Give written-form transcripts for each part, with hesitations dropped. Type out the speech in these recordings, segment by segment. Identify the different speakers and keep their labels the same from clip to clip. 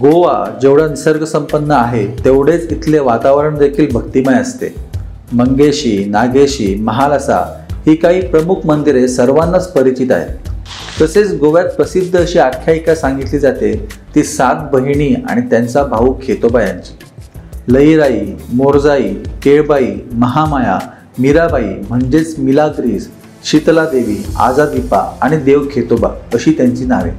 Speaker 1: गोवा जेवढा निसर्गसंपन्न आहे तेवढेच इथले वातावरण देखील भक्तिमय असते। मंगेशी, नागेशी, महालसा ही काही प्रमुख मंदिरे सर्वांनाच परिचित आहेत। तसेच गोव्यात प्रसिद्ध अशी आख्यायिका सांगितली जाते ती 7 बहिणी आणि त्यांचा भाऊ खेतोबा यांची। लईराई, मोरजाई, केळबाई, महामाया, मीराबाई म्हणजेच मिलाग्रीस, शीतलादेवी, आजादीपा आणि देव खेतोबा अशी त्यांची नावे।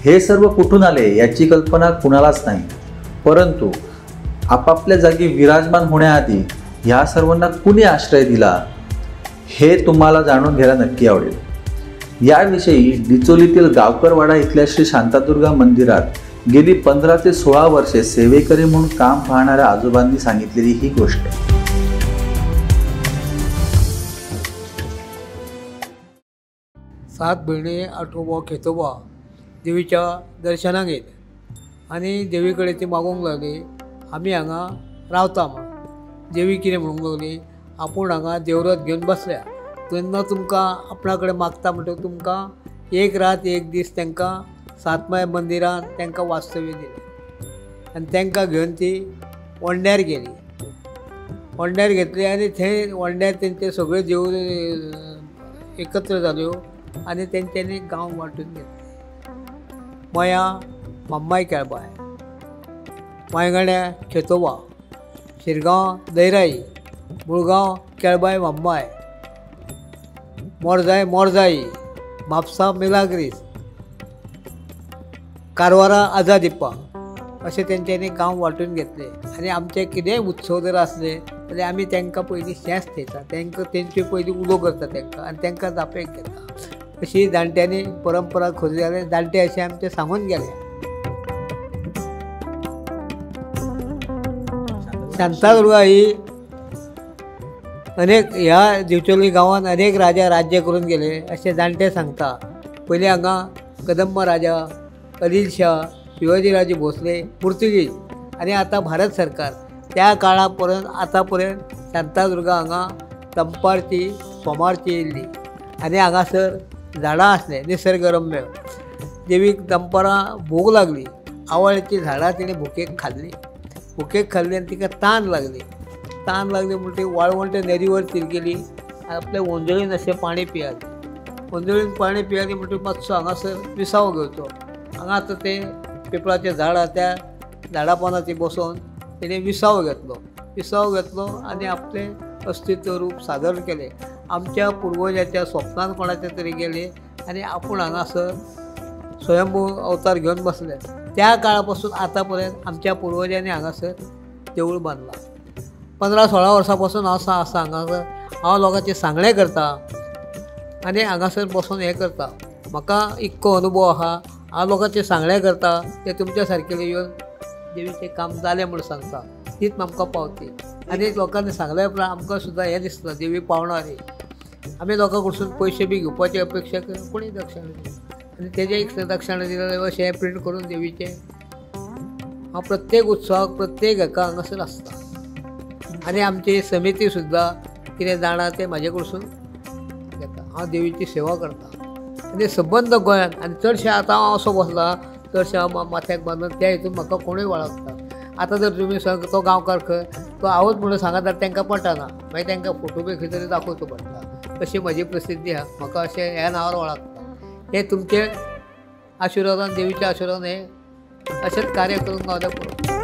Speaker 1: हे सर्व कुठून आले याची कल्पना कुणालाच नाही, परंतु आपापल्या जागी विराजमान होण्याआधी ह्या सर्वांना कुणी आश्रय दिला हे तुम्हाला जाणून घ्यायला नक्की आवडेल। याविषयी डिचोलीतील गावकरवाडा इथल्या श्री शांतादुर्गा मंदिरात गेली 15 ते 16 वर्षे सेवेकरी म्हणून काम पाहणाऱ्या आजोबांनी सांगितलेली ही गोष्ट।
Speaker 2: सात भयणी आठोबा खेतोबा देवीच्या दर्शनाक येयले आनी देवी कडेन ती मागूंक लागली, आमी हांगा रावता म्हूण। देवी कितें म्हणूंक लागली, आपूण हांगा देवरथ घेवन बसल्या तेन्ना तुमकां आपणा कडेन मागता म्हणटकच तुमकां एक रात एक दीस तांकां सातमाय मंदिरान तांकां वास्तव्य दिलें आनी तांकां घेवन ती वंड्यार गेली। वंड्यार घेतली आनी थंय वंड्यार तेंचे सगळे देव एकत्र जाल्यो आनी तेंच्यांनी गांव वांटून घेतले। मया मम्माय केळबाय, वांयगण्या खेतोबा, शिरगांव दैराई, मुळगांव केळबाय मम्माय, मोरजाय मोरजाई, म्हापसा मिलाग्रीस, कारवारा आजादिप्पा अशें तेंच्यांनी गांव वांटून घेतले। आनी आमचे कितेंय उत्सव जर आसले जाल्यार आमी तांकां पयलीं शेंस थेयता, तांकां तेंचे पयलीं उलो करता तांकां आनी तांकां जापेक घेता। अशी जाणट्यांनी परंपरा खरी जाल्या, जाणटे अशें आमचें सांगून गेले। शांतादुर्गा ही अनेक ह्या दिवचली गांवांत अनेक राजा राज्य करून गेले अशें जाणटे सांगता। पयलीं हांगा कदंब राजा, अदिल शाह, शिवाजीराजे भोसले, पुर्तुगीज आनी आतां भारत सरकार, त्या काळा पर्यंत आतां पर्यंत शांतादुर्गा हांगा दनपारची सोमारची येयल्ली आनी हांगासर झाडां आसलें निसर्गरम्य। देवीक दनपारां भूक लागली, आवळ्याचीं झाडां तिणें भुकेक खाल्ली, भुकेक खाल्ली आनी तिका तान लागली। तान लागली म्हणटकीर वाळवंट नदीवर ती गेली आनी आपल्या ओंजळीन अशें पाणी पियाली। ओंजळीन पाणी पियाली म्हणटकीर मातसो हांगासर विसाव घेवचो, हांगा आतां तें पिपळाचें झाड आसा त्या झाडा पोंदा ती बसोन तिणें विसाव घेतलो। विसाव घेतलो आनी आपलें अस्तित्व रूप सादर केलें। आमच्या पुर्वजाच्या स्वप्नान कोणाच्या तरी गेले आनी आपूण हांगासर स्वयंभू अवतार घेवन बसले। त्या काळा पासून आतां पर्यंत आमच्या पुर्वजांनी हांगासर देवूळ बांदलां। 15-16 वर्सां पासून हांव आसा हांगासर, हांव लोकांचें सांगणें करता आनी हांगासर बसून हें करता। म्हाका इतको अनुभव आहा, हांव लोकांचें सांगणें करता ते तुमच्या सारकेले येवन देवीचें काम जालें म्हूण सांगता, तीच आमकां पावती। आनी लोकांनी सांगल्या उपरांत आमकां सुद्दां हें दिसता देवी पावणार ही। आमी लोकां कडसून पयशे बी घेवपाची अपेक्षा कोणी दक्षिणा दिली आनी तेजें एक दक्षिणा दिली अशें हें प्रिंट करून देवीचें हांव प्रत्येक उत्सवाक प्रत्येक हेका हांगासर आसता। आनी आमची समिती सुद्दां कितें जाणा तें म्हाजे कडसून घेता। हांव देवीची सेवा करता आनी सबंद गोंयांत आनी चडशें आतां हांव असो बसला, चडशें हांव माथ्याक बांदून त्या हितून म्हाका कोणूय वळखता। आतां जर तुमी सांग तो गांवकार खंय तो हांवूच म्हणून सांगत जाल्यार तांकां पटना, मागीर तांकां फोटो बी खंय तरी दाखोवचो पडटा। अशी म्हजी प्रसिद्धी आहा, म्हाका अशें ह्या नांवार वळखता। हे तुमचे आशिर्वादान, देवीच्या आशिर्वादान हे अशेंच कार्य करूंक गावल्यार पुरो।